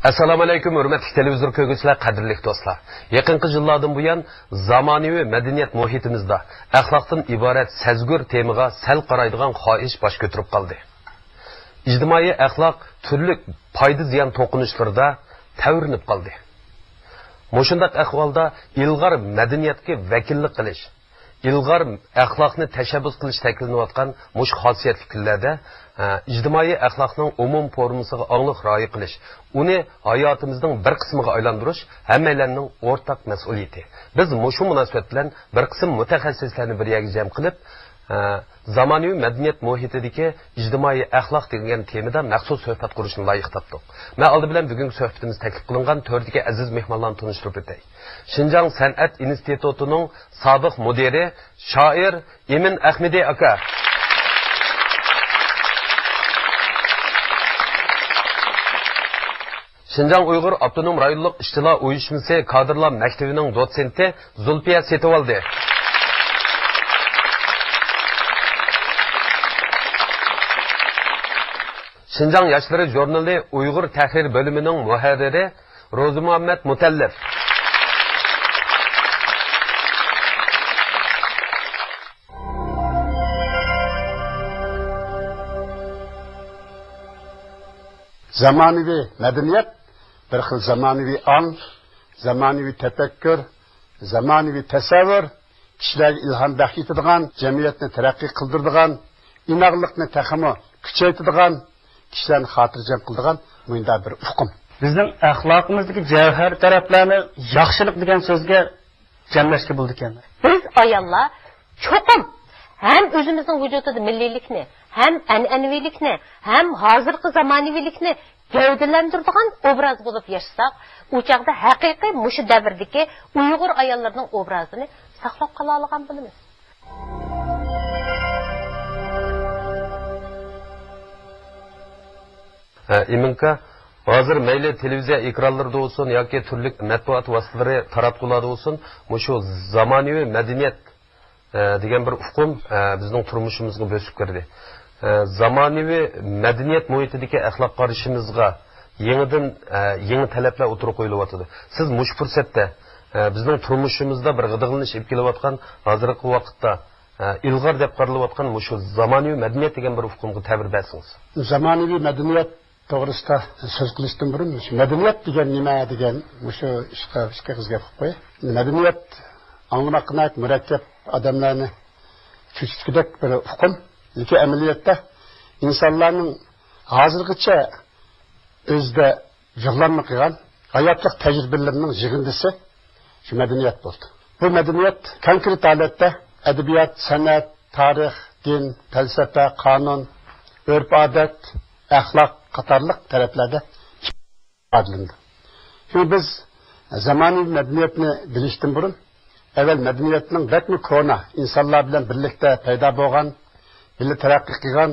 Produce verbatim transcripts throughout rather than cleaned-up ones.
ئەسسالامۇ ئەلەيكۇم، ھۆرمەتلىك تېلېۋىزور كۆرگۈچىلەر، قەدىرلىك دوستلار! يېقىنقى يىللاردىن بۇيان زامانىۋى مەدەنىيەت مۇھىتىمىزدا ئەخلاقتىن ئىبارەت سەزگۈر تېمىغا سەل قارايدىغان خاھىش باش كۆتۈرۈپ قالدى. ئىجتىمائىي ئەخلاق تۈرلۈك پايدا-زىيان توقۇنۇشلىرىدا تەۋرىنىپ قالدى. مۇشۇنداق ئەھۋالدا ئىلغار مەدەنىيەتكە ۋەكىللىك قىلىش، ئىلغار ئەخلاقنى تەشەببۇس قىلىش شەكىللىنىۋاتقان مۇشۇ خاسىيەتلىك كۈنلەردە، ئە، ئىجتىمائىي ئەخلاقنىڭ ئومۇم فورمىسىغا ئاڭلىق رىئايە قىلىش، ئۇنى ھاياتىمىزنىڭ بىر قىسمىغا ئايلاندۇرۇش ھەممەيلەننىڭ ئورتاق مەسئۇلىيىتى. بىز مۇشۇ مۇناسىۋەت بىلەن بىر قىسىم مۇتەخەسسىسلەرنى بىر يەرگە جەم قىلىپ، ئە، زامانىۋى مەدەنىيەت مۇھىتىدىكى ئىجتىمائىي ئەخلاق دېگەن تېمىدا مەخسۇس سۆھبەت قۇرۇشنى لايىق تاپتۇق. مەن ئالدى بىلەن بۈگۈنكى سۆھبىتىمىز تەكلىپ قىلىنغان تۆردىكى ئەزىز مېھمانلارنى تونۇشتۇرۇپ ئۆتەي. شىنجاڭ سەنئەت ئىنستىتۇتىنىڭ سابىق مۇدىرى، شائىر ئىمىن ئەخمىدى ئاكا. شىنجاڭ ئۇيغۇر ئاپتونوم رايونلۇق ئىشچىلار ئۇيۇشمىسى كادىرلار مەكتىۋىنىڭ دوتسېنتى زۇلپىيە سېتىۋالدى. شىنجاڭ ياشلىرى ژۇرنىلى ئۇيغۇر تەھرىر بۆلۈمىنىڭ مۇھەررىرى روزىمۇھەممەت مۇتەللىپ. زامانىۋى مەدەنىيەت بىر خىل زامانىۋى ئاڭ، زامانىۋى تەپەككۇر، زامانىۋى تەسەۋۋۇر، كىشىلەرگە ئىلھام بەخش ئېتىدىغان، جەمئىيەتنى تەرەققىي قىلدۇرىدىغان، ئىناقلىقنى تېخىمۇ كۈچەيتىدىغان، كىشىلەرنى خاتىرجەم قىلىدىغان مۇنداق بىر ئۇقۇم. بىزنىڭ ئەخلاقىمىزدىكى جەۋھەر تەرەپلەرنى ياخشىلىق دېگەن سۆزگە جەملەشكە بولىدىكەن. بىز ئاياللار چوقۇم ھەم ئۆزىمىزنىڭ ۋۇجۇدىدا مىللىيلىكنى، ھەم ئەنئەنىۋىلىكنى، ھەم ھازىرقى زامانىۋىلىكنى گەۋدىلەندۈرىدىغان ئوبراز بولۇپ ياشىساق، ئۇ چاغدا ھەقىقىي مۇشۇ دەۋردىكى ئۇيغۇر ئاياللىرىنىڭ ئوبرازىنى ساقلاپ قالالىغان بولىمىز. ھە، ئىمىنكا، ھازىر مەيلى تېلېۋىزىيە ئېكرانلىرىدا بولسۇن ياكى تۈرلۈك مەتبۇئات ۋاسىتىلىرى، تاراتقۇلاردا بولسۇن، مۇشۇ زامانىۋى مەدەنىيەت، ئە، دېگەن بىر ئۇقۇم، ئە، بىزنىڭ تۇرمۇشىمىزغا بۆسۈپ كىردى. ئە، زامانىۋى مەدەنىيەت مۇھىتىدىكى ئەخلاق قارىشىمىزغا يېڭىدىن، ئە، يېڭى تەلەپلەر ئوتتۇرىغا قويۇلۇۋاتىدۇ. سىز مۇشۇ پۇرسەتتە، ئە، بىزنىڭ تۇرمۇشىمىزدا بىر غىدىقلىنىش ئېلىپ كېلىۋاتقان ھازىرقى ۋاقىتتا، ئە، ئىلغار دەپ قارىلىۋاتقان مۇشۇ زامانىۋى مەدەنىيەت دېگەن بىر ئۇقۇمغا تەبىر بەرسىڭىز. زامانىۋى مەدەنىيەت توغرىسىدا سۆز قىلىشتىن بۇرۇن، مۇشۇ مەدەنىيەت دېگەن نېمە دېگەن مۇشۇ ئىشقا ئىككى ئېغىز گەپ قىلىپ قوياي. مەدەنىيەت ئاڭلىماققا ناھايىتى مۇرەككەپ، ئادەملەرنى چۆچۈتكۈدەك بىر ئۇقۇم. لېكىن ئەمەلىيەتتە ئىنسانلارنىڭ ھازىرغىچە ئۆزىدە جۇغلانما قىلغان ھاياتلىق تەجرىبىلىرىنىڭ يىغىندىسى شۇ مەدەنىيەت بولدى. بۇ مەدەنىيەت كونكرېت ھالەتتە ئەدەبىيات، سەنئەت، تارىخ، دىن، پەلسەپە، قانۇن، ئۆرپ-ئادەت، ئەخلاق قاتارلىق تەرەپلەردە ئىپادىلىنىدۇ. شۇڭا بىز زامانىۋى مەدەنىيەتنى بىلىشتىن بۇرۇن، ئەۋەل مەدەنىيەتنىڭ بەكمۇ كونا، ئىنسانلار بىلەن بىرلىكتە پەيدا بولغان، بىللە تەرەققىي قىلغان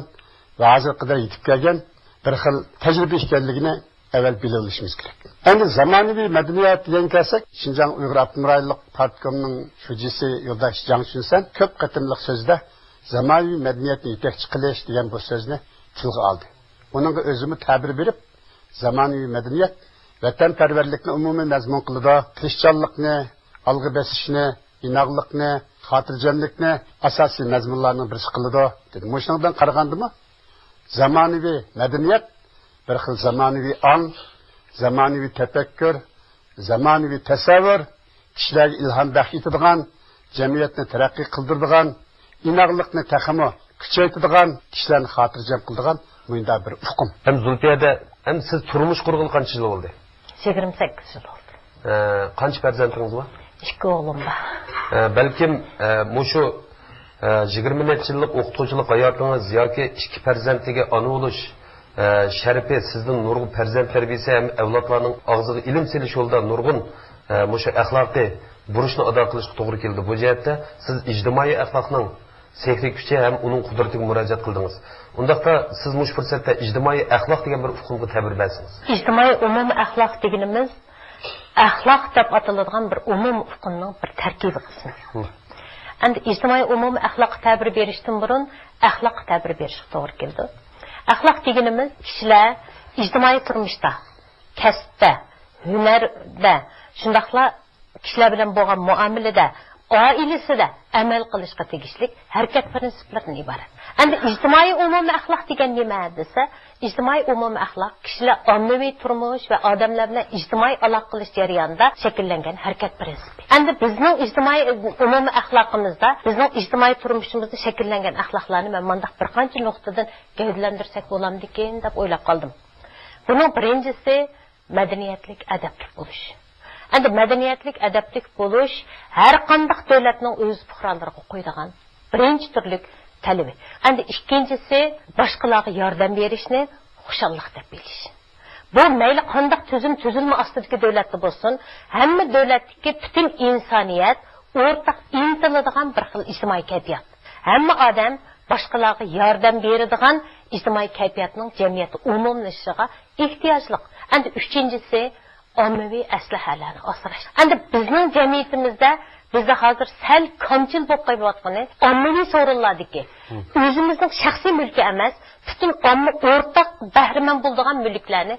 ۋە ھازىرغا قەدەر يېتىپ كەلگەن بىر خىل تەجرىبە ئىكەنلىكىنى ئەۋەل بىلىۋېلىشىمىز كېرەك. ئەمدى زامانىۋى مەدەنىيەت دېگەن كەلسەك، شىنجاڭ ئۇيغۇر ئاپتونوم رايونلۇق پارتكومنىڭ شۇجىسى يولداش جاڭ چۈنسەن كۆپ قېتىملىق سۆزىدە زامانىۋى مەدەنىيەتنى يېتەكچى قىلىش دېگەن بۇ سۆزنى تىلغا ئالدى. ئۇنىڭغا ئۆزىمۇ تەبىر بېرىپ، زامانىۋى مەدەنىيەت ۋەتەنپەرۋەرلىكنى ئومۇمىي مەزمۇن قىلىدۇ، تىرىشچانلىقنى، ئالغا بېسىشنى، ئىناقلىقنى، خاتىرجەملىكنى ئاساسىي مەزمۇنلارنىڭ بىرسى قىلىدۇ، دېدى. مۇشۇنىڭدىن قارىغاندىمۇ، زامانىۋى مەدەنىيەت بىر خىل زامانىۋى ئاڭ، زامانىۋى تەپەككۇر، زامانىۋى تەسەۋۋۇر، كىشىلەرگە ئىلھام بەخش ئېتىدىغان، جەمئىيەتنى تەرەققىي قىلدۇرىدىغان، ئىناقلىقنى تېخىمۇ كۈچەيتىدىغان، كىشىلەرنى خاتىرجەم قىلىدىغان مۇنداق بىر ئۇقۇم. ھەم زۇلپىيەدە، ھەم سىز تۇرمۇش قۇرغىلى قانچە يىل بولدى؟ يىگىرمە سەككىز يىل بولدى. ئە، قانچە پەرزەنتىڭىز بار؟ ئىككى ئوغلۇم بار. ئە، بەلكىم، ئە، مۇشۇ، ئە، يىگىرمە نەچچە يىللىق ئوقۇتقۇچىلىق ھاياتىڭىز ياكى ئىككى پەرزەنتلىگە ئانا بولۇش، ئە، شەرىپى سىزدىن نۇرغۇن پەرزەنت تەربىيىسى ھەم ئەۋلادلارنىڭ ئاغزىغا ئىلىم سېلىش يولىدا نۇرغۇن، ئە، مۇشۇ ئەخلاقىي بۇرچنى ئادا قىلىشقا توغرا كېلىدۇ. بۇ جەھەتتە سىز ئىجتىمائىي ئەخلاقنىڭ سېھرىي كۈچى ھەم ئۇنىڭ قۇدرىتىگە مۇراجىئەت قىلدىڭىز. ئۇنداقتا سىز مۇشۇ پۇرسەتتە ئىجتىمائىي ئەخلاق دېگەن بىر ئۇقۇمغا تەبىر بەرسىڭىز. ئىجتىمائىي ئومۇمىي ئەخلاق دېگىنىمىز ئەخلاق دەپ ئاتىلىدىغان بىر ئومۇمىي ئۇقۇمنىڭ بىر تەركىبىي قىسمى. ھە. ئەمدى ئىجتىمائىي ئومۇمىي ئەخلاققا تەبىر بېرىشتىن بۇرۇن ئەخلاققا تەبىر بېرىشكە توغرا كېلىدۇ. ئەخلاق دېگىنىمىز كىشىلەر ئىجتىمائىي تۇرمۇشتا كەسىپتە، ھۈنەردە، شۇنداقلا كىشىلەر بىلەن بولغان مۇئامىلىدە، ئائىلىسىدە ئەمەل قىلىشقا تېگىشلىك ھەرىكەت پىرىنسىپلىرىدىن ئىبارەت. ئەمدى ئىجتىمائىي ئومۇمىي ئەخلاق دېگەن نېمە دېسە، ئىجتىمائىي ئومۇمىي ئەخلاق كىشىلەر ئاممىۋى تۇرمۇش ۋە ئادەملەر بىلەن ئىجتىمائىي ئالاقە قىلىش جەريانىدا شەكىللەنگەن ھەرىكەت پىرىنسىپى. ئەمدى بىزنىڭ ئىجتىمائىي ئومۇمىي ئەخلاقىمىزدا، بىزنىڭ ئىجتىمائىي تۇرمۇشىمىزدا شەكىللەنگەن ئەخلاقلارنى مەن مۇنداق بىر قانچە نۇقتىدىن گەۋدىلەندۈرسەك بولامدىكىن دەپ ئويلاپ قالدىم. بۇنىڭ بىرىنچىسى، مەدەنىيەتلىك، ئەدەپلىك بولۇش. ئەمدى مەدەنىيەتلىك، ئەدەپلىك بولۇش ھەر قانداق دۆلەتنىڭ ئۆز پۇقرالىرىغا قويىدىغان بىرىنچى تۈرلۈك تەلىپى. ئەمدى ئىككىنچىسى، باشقىلارغا ياردەم بېرىشنى خۇشاللىق دەپ بىلىش. بۇ مەيلى قانداق تۈزۈم، تۈزۈلمە ئاستىدىكى دۆلەتتە بولسۇن، ھەممە دۆلەتتىكى پۈتۈن ئىنسانىيەت ئورتاق ئىنتىلىدىغان بىر خىل ئىجتىمائىي كەيپىيات. ھەممە ئادەم باشقىلارغا ياردەم بېرىدىغان ئىجتىمائىي كەيپىياتنىڭ جەمئىيەتتە ئومۇملىشىشىغا ئېھتىياجلىق. ئەمدى ئۈچىنچىسى، ئاممىۋى ئەسلىھەلەرنى ئاسراش. ئەمدى بىزنىڭ جەمئىيىتىمىزدە، بىزدە ھازىر سەل كامچىل بولۇپ قېلىۋاتقىنى، ئاممىۋى سورۇنلاردىكى، مم، ئۆزىمىزنىڭ شەخسىي مۈلكى ئەمەس، پۈتۈن ئامما ئورتاق بەھرىمەن بولىدىغان مۈلۈكلەرنى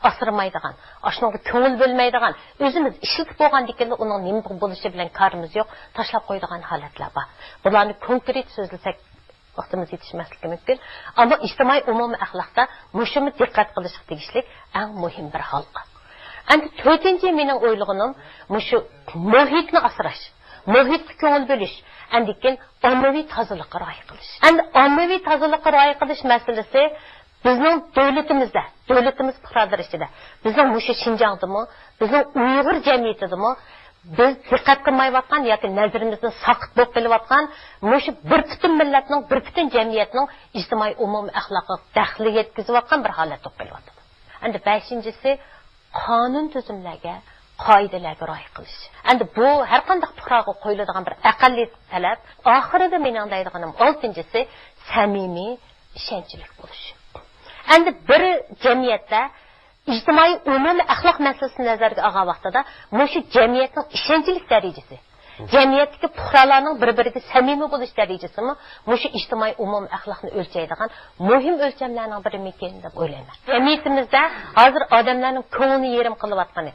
ئاسرىمايدىغان، ئاشۇنىڭغا كۆڭۈل بۆلمەيدىغان، ئۆزىمىز ئىشلىتىپ بولغاندىكىنلا ئۇنىڭ نېمە بولۇشى بىلەن كارىمىز يوق، تاشلاپ قويىدىغان ھالەتلەر بار. بۇلارنى كونكرېت سۆزلىسەك، ۋاقتىمىز يېتىشمەسلىكى مۇمكىن. ئەمما ئىجتىمائىي ئومۇمىي ئەخلاقتا مۇشۇمۇ دىققەت قىلىشقا تېگىشلىك ئەڭ مۇھىم بىر ھالقا. ئەمدى تۆتىنچى مېنىڭ ئويلىغىنىم مۇشۇ مۇھىتنى ئاسراش، مۇھىتقا كۆڭۈل بۆلۈش، ئاندىن كېيىن ئاممىۋى تازىلىققا رىئايە قىلىش. ئەمدى ئاممىۋى تازىلىققا رىئايە قىلىش مەسىلىسى بىزنىڭ دۆلىتىمىزدە، دۆلىتىمىز پۇقرالىرى ئىچىدە، بىزنىڭ مۇشۇ شىنجاڭدىمۇ، بىزنىڭ ئۇيغۇر جەمئىيىتىدىمۇ بىز دىققەت قىلمايۋاتقان ياكى نەزىرىمىزدىن ساقىت بولۇپ قېلىۋاتقان مۇشۇ بىر پۈتۈن مىللەتنىڭ، بىر پۈتۈن جەمئىيەتنىڭ ئىجتىمائىي ئومۇمىي ئەخلاقىغا دەخلى يەتكۈزۈۋاتقان بىر ھالەت بولۇپ قېلىۋاتىدۇ. ئەمدى بەشىنچىسى، قانۇن تۈزۈملەرگە، قائىدىلەرگە رىئايە قىلىش. ئەمدى بۇ ھەر قانداق پۇقراغا قويۇلىدىغان بىر ئەقەللىي تەلەپ. ئاخىرىدا مېنىڭ دەيدىغىنىم ئالتىنچىسى، سەمىمىي، ئىشەنچلىك بولۇش. ئەمدى بىر جەمئىيەتتە ئىجتىمائىي ئومۇمىي ئەخلاق مەسىلىسىنى نەزەرگە ئالغان ۋاقتىدا، مۇشۇ جەمئىيەتنىڭ ئىشەنچلىك دەرىجىسى، جەمئىيەتتىكى پۇقرالارنىڭ بىر-بىرىگە سەمىمىي بولۇش دەرىجىسىمۇ مۇشۇ ئىجتىمائىي ئومۇمىي ئەخلاقنى ئۆلچەيدىغان مۇھىم ئۆلچەملەرنىڭ بىرىمىكىن دەپ ئويلايمەن. جەمئىيىتىمىزدە ھازىر ئادەملەرنىڭ كۆڭلىنى يېرىم قىلىۋاتقىنى،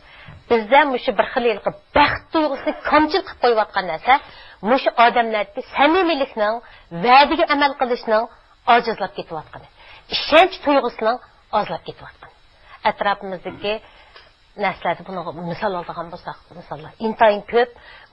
بىزدە مۇشۇ بىر خىل ھېلىقى بەخت تۇيغۇسىنى كامچىل قىلىپ قويۇۋاتقان نەرسە، مۇشۇ ئادەملەردىكى سەمىمىيلىكنىڭ، ۋەدىگە ئەمەل قىلىشنىڭ ئاجىزلاپ كېتىۋاتقىنى، ئىشەنچ تۇيغۇسىنىڭ ئازلاپ كېتىۋاتقىنى. ئەتراپىمىزدىكى نەرسىلەردە بۇنىڭغا مىسال ئالىدىغان بولساق، مىساللار ئىنتايىن كۆپ.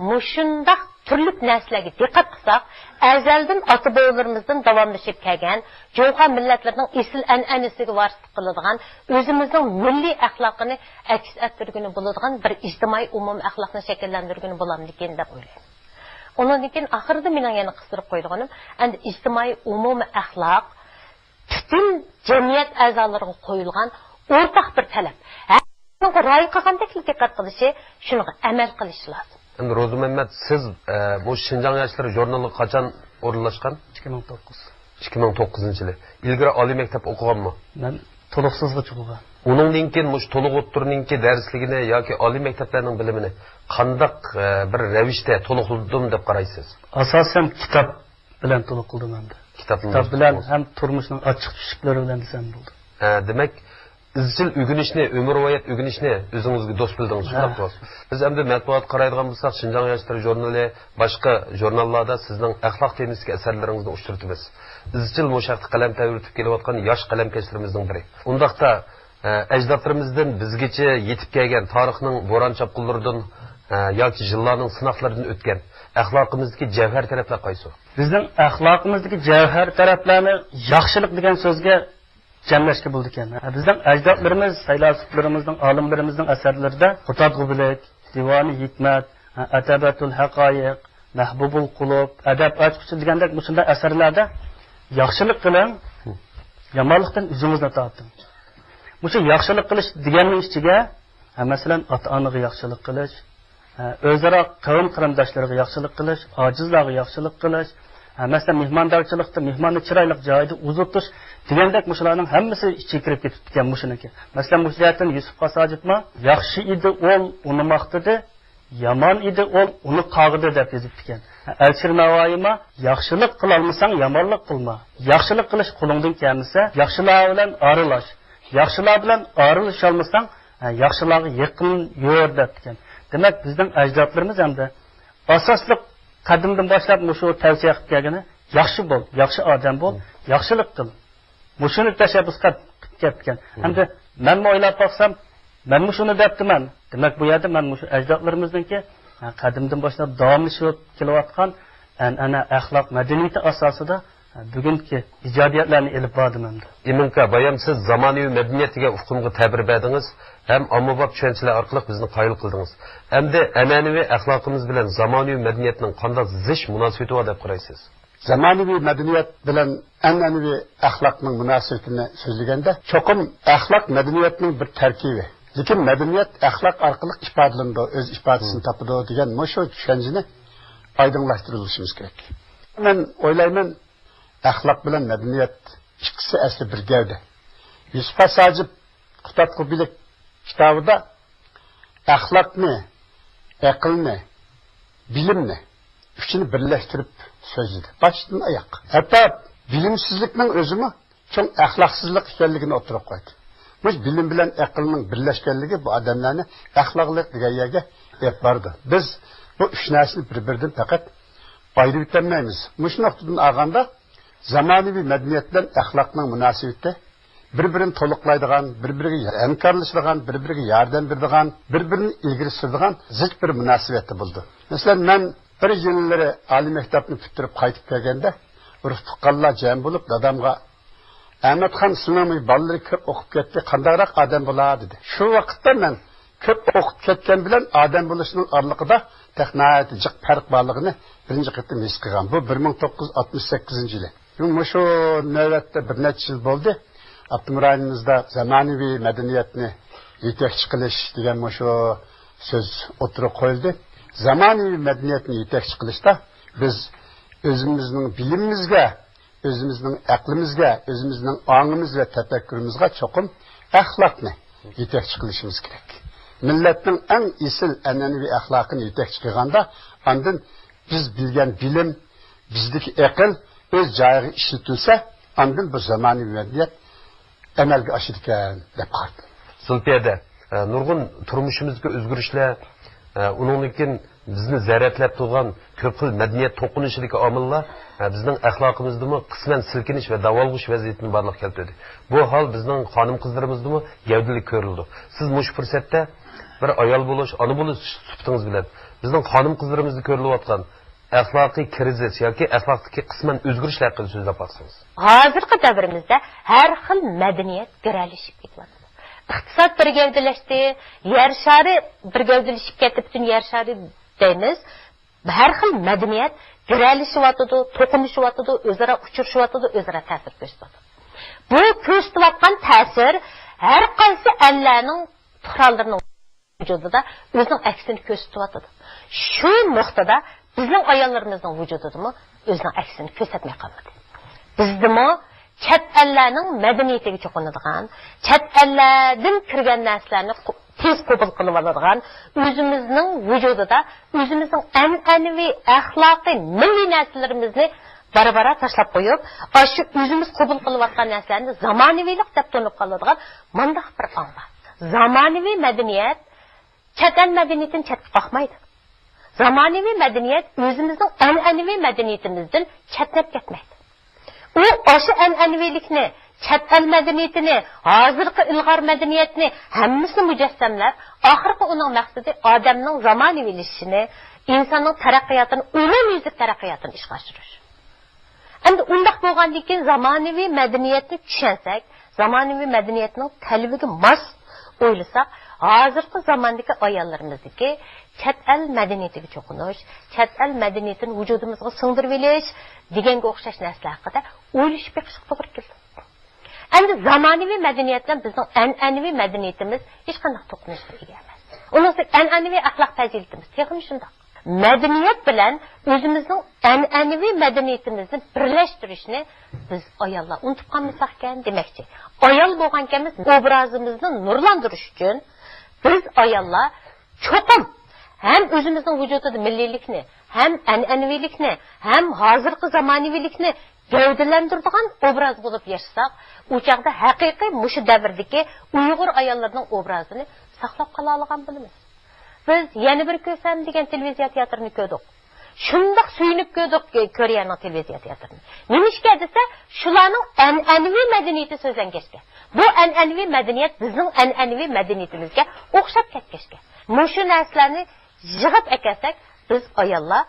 مۇشۇنداق تۈرلۈك نەرسىلەرگە دىققەت قىلساق، ئەزەلدىن ئاتا-بوۋىلىرىمىزدىن داۋاملىشىپ كەلگەن جۇڭخۇا مىللەتلىرىنىڭ ئېسىل ئەنئەنىسىگە ۋارىسلىق قىلىدىغان، ئۆزىمىزنىڭ مىللىي ئەخلاقىنى ئەكس ئەتتۈرگىلى بولىدىغان بىر ئىجتىمائىي ئومۇمىي ئەخلاقنى شەكىللەندۈرگىلى بولامدىكىن دەپ ئويلايمەن. ئۇنىڭدىن كېيىن ئاخىرىدا مېنىڭ يەنە قىستۇرۇپ قويىدىغىنىم، ئەمدى ئىجتىمائىي ئومۇمىي ئەخلاق پۈتۈن جەمئىيەت ئەزالىرىغا قويۇلغان ئورتاق بىر تەلەپ. ھەر بىرىنىڭ رىئايە قىلغاندەكلا دىققەت قىلىشى، شۇنىڭغا ئەمەل قىلىشى لازىم. ئەمدى روزى مەمەت، سىز، ئە، بۇ شىنجاڭ ياشلىرى ژۇرنىلىغا قاچان ئورۇنلاشقان؟ ئىككى مىڭ توققۇز. ئىككى مىڭ توققۇزىنچى يىلى. ئىلگىرى ئالىي مەكتەپ ئوقۇغانمۇ؟ مەن تولۇقسىزغىچە ئوقۇغان. ئۇنىڭدىن كېيىن مۇشۇ تولۇق ئوتتۇرىنىڭكى دەرسلىكىنى ياكى ئالىي مەكتەپلەرنىڭ بىلىمىنى قانداق، ئە، بىر رەۋىشتە تولۇقلىدىم دەپ قارايسىز؟ ئاساسەن كىتاب بىلەن تولۇق قىلدىم ئەمدى. كىتابنى كىتاب بىلەن ھەم تۇرمۇشنىڭ ئاچچىق-چۈچۈكلىرى بىلەن دېسەم بولىدۇ. ھە، دېمەك، ئىزچىل ئۆگىنىشنى، ئۆمۈرۋايەت ئۆگىنىشنى ئۆزىڭىزگە دوست بىلدىڭىز، شۇنداقمۇ؟ ھە. بىز ئەمدى مەتبۇئاتقا قارايدىغان بولساق، شىنجاڭ ياشلىرى ژۇرنىلى، باشقا ژۇرناللاردا سىزنىڭ ئەخلاق تېمىسىدىكى ئەسەرلىرىڭىزنى ئۇچرىتىمىز. ئىزچىل مۇشۇ ھەقتە قەلەم تەۋرىتىپ كېلىۋاتقان ياش قەلەمكەشلىرىمىزنىڭ بىرى. ئۇنداقتا، ئە، ئەجدادلىرىمىزدىن بىزگىچە يېتىپ كەلگەن تارىخنىڭ بوران-چاپقۇنلىرىدىن، ئە، ياكى يىللارنىڭ سىناقلىرىدىن ئۆتكەن ئەخلاقىمىزدىكى جەۋھەر تەرەپلەر قايسى؟ بىزنىڭ ئەخلاقىمىزدىكى جەۋھەر تەرەپلەرنى ياخشىلىق دېگەن سۆزگە جەملەشكە بولىدىكەن. بىزنىڭ ئەجدادلىرىمىز، پەيلاسوپلىرىمىزنىڭ، ئالىملىرىمىزنىڭ ئەسەرلىرىدە قۇتادغۇ بىلىك، دىۋانى ھېكمەت، ئەتەبەتۇل ھەقايىق، مەھبۇبۇل قۇلۇب، ئەدەپ ئاچقۇچى دېگەندەك مۇشۇنداق ئەسەرلەردە ياخشىلىق قىلىڭ، يامانلىقتىن ئۆزىڭىزنى تارتىڭ. مۇشۇ ياخشىلىق قىلىش دېگەننىڭ ئىچىگە، ھە، مەسىلەن، ئاتا-ئانىغا ياخشىلىق قىلىش، ھە، ئۆزئارا قەۋم-قېرىنداشلىرىغا ياخشىلىق قىلىش، ئاجىزلارغا ياخشىلىق قىلىش، ھە، مەسىلەن، مېھماندارچىلىقتا مېھماننى چىرايلىق جايىدا ئۇزىتىش دېگەندەك مۇشۇلارنىڭ ھەممىسى ئىچىگە كىرىپ كېتىپتىكەن مۇشۇنىڭكى. مەسىلەن، مۇشۇ جەھەتتىن يۈسۈپ قاساجىتمۇ، ياخشى ئىدى ئول، ئۇنى ماختىدى، يامان ئىدى ئول، ئۇنى قاغىدى دەپ يېزىپتىكەن. ئەلىشىر ناۋايىمۇ، ياخشىلىق قىلالمىساڭ، يامانلىق قىلما. ياخشىلىق قىلىش قولۇڭدىن كەلمىسە، ياخشىلار بىلەن ئارىلاش. ياخشىلار بىلەن ئارىلىشالمىساڭ، ياخشىلارغا يېقىن يۈر دەپتىكەن. دېمەك، بىزنىڭ ئەجدادلىرىمىز ئەمدى ئاساسلىق قەدىمدىن باشلاپ مۇشۇ تەۋسىيە قىلىپ كەلگىنى، ياخشى بول، ياخشى ئادەم بول، ياخشىلىق قىل. مۇشۇنى تەشەببۇس قىلىپ كەپتىكەن. ھەمدە مەنمۇ ئويلاپ باقسام، مەنمۇ شۇنى دەپتىمەن. دېمەك، بۇ يەردە مەن مۇشۇ ئەجدادلىرىمىزنىڭكى، ھە، قەدىمدىن باشلاپ داۋاملىشىپ كېلىۋاتقان ئەنئەنە، ئەخلاق، مەدەنىيىتى ئاساسىدا، ھە، بۈگۈنكى ئىجادىيەتلەرنى ئېلىپ باردىم ئەمدى. ئىمىنكا، بايام سىز زامانىۋى مەدەنىيەت دېگەن ئۇقۇمغا تەبىر بەردىڭىز ھەم ئاممىباب چۈشەنچىلەر ئارقىلىق بىزنى قايىل قىلدىڭىز. ئەمدى ئەنئەنىۋى ئەخلاقىمىز بىلەن زامانىۋى مەدەنىيەتنىڭ قانداق زىچ مۇناسىۋىتى بار دەپ قارايسىز؟ زامانىۋى مەدەنىيەت بىلەن ئەنئەنىۋى ئەخلاقنىڭ مۇناسىۋىتىنى سۆزلىگەندە، چوقۇم ئەخلاق مەدەنىيەتنىڭ بىر تەركىبى. لېكىن مەدەنىيەت ئەخلاق ئارقىلىق ئىپادىلىنىدۇ، ئۆز ئىپادىسىنى تاپىدۇ دېگەن مۇشۇ چۈشەنچىنى ئايدىڭلاشتۇرۇۋېلىشىمىز كېرەك. مەن ئويلايمەن، ئەخلاق بىلەن مەدەنىيەت ئىككىسى ئەسلى بىر گەۋدە. يۈسۈپ خاس ھاجىپ قۇتادغۇ بىلىك كىتابىدا ئەخلاقنى، ئەقىلنى، بىلىمنى، ئۈچىنى بىرلەشتۈرۈپ سۆزلىدى. باشتىن ئاياق. ھەتتا بىلىمسىزلىكنىڭ ئۆزىمۇ چوڭ ئەخلاقسىزلىق ئىكەنلىكىنى ئوتتۇرىغا قويدى. مۇشۇ بىلىم بىلەن ئەقىلنىڭ بىرلەشكەنلىكى بۇ ئادەملەرنى ئەخلاقلىق دېگەن يەرگە ئېلىپ بارىدۇ. بىز بۇ ئۈچ نەرسىنى بىر-بىرىدىن پەقەت ئايرىۋېتەلمەيمىز. مۇشۇ نۇقتىدىن ئالغاندا، زامانىۋى مەدەنىيەت بىلەن ئەخلاقنىڭ مۇناسىۋىتى بىر-بىرىنى تولۇقلايدىغان، بىر-بىرىگە ھەمكارلىشىدىغان، بىر-بىرىگە ياردەم بېرىدىغان، بىر-بىرىنى ئىلگىرى سۈرىدىغان زىچ بىر مۇناسىۋەتتە بولىدۇ. مەسىلەن، مەن بىر يىللىرى ئالىي مەكتەپنى پۈتتۈرۈپ قايتىپ كەلگەندە، ئۇرۇق تۇغقانلار جەم بولۇپ، دادامغا، «ئەمەتخان، سىلىنىڭ بالىلىرى كۆپ ئوقۇپ كەتتى، قانداقراق ئادەم بولا؟» دېدى. شۇ ۋاقىتتا مەن كۆپ ئوقۇپ كەتكەن بىلەن ئادەم بولۇشنىڭ ئارىلىقىدا تېخى ناھايىتى جىق پەرق بارلىقىنى بىرىنچى قېتىم ھېس قىلغان. بۇ بىر مىڭ توققۇز يۈز ئاتمىش سەككىزىنچى يىلى. مۇشۇ نۆۋەتتە بىر نەچچە يىل بولدى. ئاپتونوم رايونىمىزدا زامانىۋى مەدەنىيەتنى يېتەكچى قىلىش دېگەن مۇشۇ سۆز ئوتتۇرىغا قويۇلدى. زامانىۋى مەدەنىيەتنى يېتەكچى قىلىشتا بىز ئۆزىمىزنىڭ بىلىمىمىزگە، ئۆزىمىزنىڭ ئەقلىمىزگە، ئۆزىمىزنىڭ ئاڭىمىز ۋە تەپەككۇرىمىزغا چوقۇم ئەخلاقنى يېتەكچى قىلىشىمىز كېرەك. مىللەتنىڭ ئەڭ ئېسىل ئەنئەنىۋى ئەخلاقىنى يېتەكچى قىلغاندا، ئاندىن بىز بىلگەن بىلىم، بىزدىكى ئەقىل ئۆز جايىغا ئىشلىتىلسە، ئاندىن بۇ زامانىۋى مەدەنىيەت ئەمەلگە ئاشىدىكەن دەپ قارىدىم. زۇلپىيەدە، ئە، نۇرغۇن تۇرمۇشىمىزدىكى ئۆزگىرىشلەر، ئە، ئۇنىڭدىن كېيىن بىزنى زەرەتلەپ تۇرغان كۆپ خىل مەدەنىيەت توقۇنۇشىدىكى ئامىللار، ئە، بىزنىڭ ئەخلاقىمىزدىمۇ قىسمەن سىلكىنىش ۋە داۋالغۇش ۋەزىيىتىنى بارلىققا كەلتۈردى. بۇ ھال بىزنىڭ خانىم-قىزلىرىمىزدىمۇ گەۋدىلىك كۆرۈلىدۇ. سىز مۇشۇ پۇرسەتتە بىر ئايال بولۇش، ئانا بولۇش سۈپىتىڭىز بىلەن بىزنىڭ خانىم-قىزلىرىمىزدا كۆرۈلۈۋاتقان ئەخلاقىي كىرىزىس ياكى ئەخلاقتىكى قىسمەن ئۆزگىرىشلەر ھەققىدە سۆزلەپ باقسىڭىز. ھازىرقى دەۋرىمىزدە ھەر خىل مەدەنىيەت گىرەلىشىپ كېتىۋاتىدۇ. ئىقتىساد بىر گەۋدىلەشتى، يەر شارى بىر گەۋدىلىشىپ كەتتى، پۈتۈن يەر شارى دەيمىز. ھەر خىل مەدەنىيەت گىرەلىشىۋاتىدۇ، توقۇنۇشۇۋاتىدۇ، ئۆزئارا ئۇچرىشىۋاتىدۇ، ئۆزئارا تەسىر كۆرسىتىۋاتىدۇ. بۇ كۆرسىتىۋاتقان تەسىر ھەر قايسى ئەللەرنىڭ پۇقرالىرىنىڭ ۋۇجۇدىدا ئۆزىنىڭ ئەكسىنى كۆرسىتىۋاتىدۇ. شۇ نۇقتىدا بىزنىڭ ئاياللىرىمىزنىڭ ۋۇجۇدىدىمۇ ئۆزىنىڭ ئەكسىنى كۆرسەتمەي قالمىدى. بىزدىمۇ چەت ئەللەرنىڭ مەدەنىيىتىگە چوقۇنىدىغان، چەت ئەللەردىن كىرگەن نەرسىلەرنى قو-، تېز قوبۇل قىلىۋالىدىغان، ئۆزىمىزنىڭ ۋۇجۇدىدا ئۆزىمىزنىڭ ئەنئەنىۋى ئەخلاقىي مىللىي نەرسىلىرىمىزنى بارا-بارا تاشلاپ قويۇپ، ئاشۇ ئۆزىمىز قوبۇل قىلىۋاتقان نەرسىلەرنى زامانىۋىلىق دەپ تونۇپ قالىدىغان مانداق بىر ئاڭ بار. زامانىۋى مەدەنىيەت چەت ئەل مەدەنىيىتىنى چەتكە قاقمايدۇ. زامانىۋى مەدەنىيەت ئۆزىمىزنىڭ ئەنئەنىۋى مەدەنىيىتىمىزدىن چەتنەپ كەتمەيدۇ. ئۇ ئاشۇ ئەنئەنىۋىلىكنى، چەت ئەل مەدەنىيىتىنى، ھازىرقى ئىلغار مەدەنىيەتنى ھەممىسىنى مۇجەسسەملەپ، ئاخىرقى ئۇنىڭ مەقسىتى ئادەمنىڭ زامانىۋىلىشىشىنى، ئىنساننىڭ تەرەققىياتىنى، ئومۇميۈزلۈك تەرەققىياتىنى ئىشقا ئاشۇرۇش. ئەمدى ئۇنداق بولغاندىن كېيىن زامانىۋى مەدەنىيەتنى چۈشەنسەك، زامانىۋى مەدەنىيەتنىڭ تەلىپىگە ماس ئويلىساق، ھازىرقى زاماندىكى ئاياللىرىمىزدىكى چەت ئەل مەدەنىيىتىگە چوقۇنۇش، چەت ئەل مەدەنىيىتىنى ۋۇجۇدىمىزغا سىڭدۈرۈۋېلىش دېگەنگە ئوخشاش نەرسىلەر ھەققىدە ئويلىشىپ بېقىشقا توغرا كېلىدۇ. ئەمدى زامانىۋى مەدەنىيەت بىلەن بىزنىڭ ئەنئەنىۋى مەدەنىيىتىمىز ھېچقانداق توقۇنۇشقا ئىگە ئەمەس. ئۇنىڭ ئۈستىگە ئەنئەنىۋى ئەخلاق پەزىلىتىمىز تېخىمۇ شۇنداق. مەدەنىيەت بىلەن ئۆزىمىزنىڭ ئەنئەنىۋى مەدەنىيىتىمىزنى بىرلەشتۈرۈشنى بىز ئاياللار ئۇنتۇپ قالمىساقكەن دېمەكچى. ئايال بولغانكەنمىز، ئوبرازىمىزنى نۇرلاندۇرۇش ئۈچۈن بىز ئاياللار چوقۇم ھەم ئۆزىمىزنىڭ ۋۇجۇدىدا مىللىيلىكنى، ھەم ئەنئەنىۋىلىكنى، ھەم ھازىرقى زامانىۋىلىكنى گەۋدىلەندۈرىدىغان ئوبراز بولۇپ ياشىساق، ئۇ چاغدا ھەقىقىي مۇشۇ دەۋردىكى ئۇيغۇر ئاياللىرىنىڭ ئوبرازىنى ساقلاپ قالالىغان بولىمىز. بىز يەنە بىر كۆرسەم دېگەن تېلېۋىزىيە تىياتىرىنى كۆردۇق. شۇنداق سۆيۈنۈپ كۆردۇق كورېيەنىڭ تېلېۋىزىيە تىياتىرىنى. نېمىشقا دېسە، شۇلارنىڭ ئەنئەنىۋى مەدەنىيىتى سۆزلەنگەچكە، بۇ ئەنئەنىۋى مەدەنىيەت بىزنىڭ ئەنئەنىۋى مەدەنىيىتىمىزگە ئوخشاپ كەتكەچكە، مۇشۇ نەرسىلەرنى يىغىپ ئەكەلسەك، بىز ئاياللار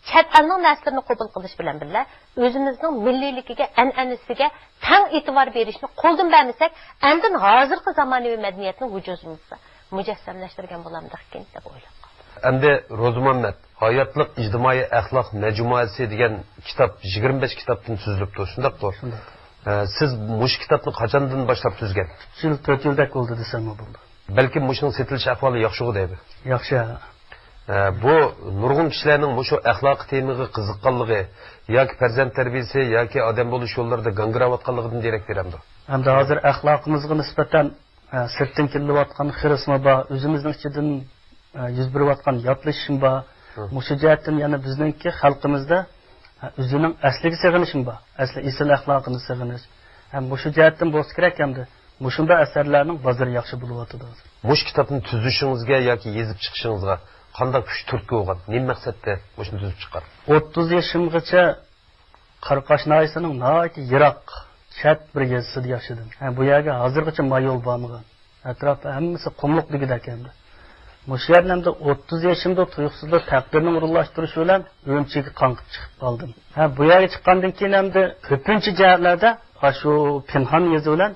چەت ئەلنىڭ نەرسىلىرىنى قوبۇل قىلىش بىلەن بىللە، ئۆزىمىزنىڭ مىللىيلىكىگە، ئەنئەنىسىگە تەڭ ئېتىبار بېرىشنى قولدىن بەرمىسەك، ئەندىن ھازىرقى زامانىۋى مەدەنىيەتنىڭ ۋۇجۇدىمىزدا مۇجەسسەملەشتۈرگەن بولامدىكىن دەپ ئويلاپ قالدىم. ئەمدى روزىمامەت، ھاياتلىق ئىجتىمائىي ئەخلاق مەجمۇئەسى دېگەن كىتاب يىگىرمە بەش كىتابتىن تۈزۈلۈپتۇ، شۇنداققۇ؟ شۇنداق. ئە، سىز مۇشۇ كىتابنى قاچاندىن باشلاپ تۈزگەن؟ ئۈچ يىل، تۆت يىلدەك بولدى دېسەممۇ بولىدۇ. بەلكىم مۇشۇنىڭ سېتىلىش ئەھۋالى ياخشىغۇ دەيدۇ. ياخشى. ئە، بۇ نۇرغۇن كىشىلەرنىڭ مۇشۇ ئەخلاقىي تېمىغا قىزىققانلىقى ياكى پەرزەنت تەربىيىسى ياكى ئادەم بولۇش يوللىرىدا گاڭگىراۋاتقانلىقىدىن دېرەك بېرەمدۇ؟ ئەمدى ھازىر ئەخلاقىمىزغا نىسبەتەن، ئە، سىرتتىن كېلىۋاتقان خىرىسمۇ بار، ئۆزىمىزنىڭ ئىچىدىن، ئە، يۈز بېرىۋاتقان ياتلىشىشمۇ بار. ھە. مۇشۇ جەھەتتىن يەنە بىزنىڭكى خەلقىمىزدە، ئە، ئۆزىنىڭ ئەسلىگە سېغىنىشمۇ بار، ئەسلى ئېسىل ئەخلاقىنى سېغىنىش. ھەم مۇشۇ جەھەتتىن بولسا كېرەك ئەمدى. مۇشۇنداق ئەسەرلەرنىڭ بازىرى ياخشى بولۇۋاتىدۇ ھازىر. مۇشۇ كىتابنى تۈزۈشىڭىزگە ياكى يېزىپ چىقىشىڭىزغا قانداق كۈچ تۈرتكە بولغان؟ نېمە مەقسەتتە مۇشۇنى تۈزۈپ چىققان؟ ئوتتۇز يېشىمغىچە قاراقاش ناھىيەسىنىڭ ناھايىتى يىراق، چەت بىر يېزىسىدا ياشىدىم. ھە، بۇ يەرگە ھازىرغىچە مايول بارمىغان. ئەتراپى ھەممىسى قۇملۇق دېگۈدەك ئەمدى. مۇشۇ يەردىن ئەمدى ئوتتۇز يېشىمدا تۇيۇقسىزلا تەقدىرنىڭ ئورۇنلاشتۇرۇشى بىلەن ئۈرۈمچىگە قاڭقىپ چىقىپ قالدىم. ھە، بۇ يەرگە چىققاندىن كېيىن ئەمدى كۆپىنچە جەھەتلەردە ئاشۇ پىنھان يېزا بىلەن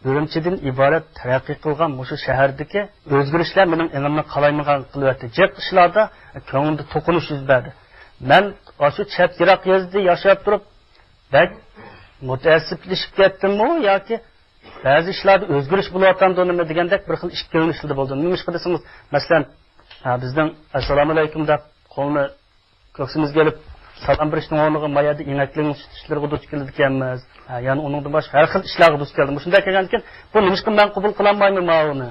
ئۈرۈمچىدىن ئىبارەت تەرەققىي قىلغان مۇشۇ شەھەردىكى ئۆزگىرىشلەر مېنىڭ ئېڭىمنى قالايمىغان قىلىۋەتتى. جىق ئىشلاردا كۆڭلۈمدە توقۇنۇش يۈز بەردى. مەن ئاشۇ چەت يىراق يېزىدا ياشاپ تۇرۇپ، بەك مۇتەئەسسىپلىشىپ كەتتىممۇ ياكى بەزى ئىشلاردا ئۆزگىرىش بولۇۋاتامدۇ نېمە دېگەندەك بىر خىل ئىككىلىنىشلەردە بولدۇم. نېمىشقا دېسىڭىز، مەسىلەن، ھە، بىزنىڭ «ئەسسالامۇئەلەيكۇم» دەپ قولنى كۆكسىمىزگە ئېلىپ سالام بېرىشنىڭ ئورنىغا ما يەردە ئېڭەكلىشىشلىرىغا دۇچ كېلىدىكەنمىز. ھە، يەنە ئۇنىڭدىن باشقا ھەر خىل ئىشلارغا دۇچ كەلدىم. مۇشۇنداق كەلگەندىكىن بۇ نېمىشقا مەن قوبۇل قىلالمايمەن ماۋۇنى؟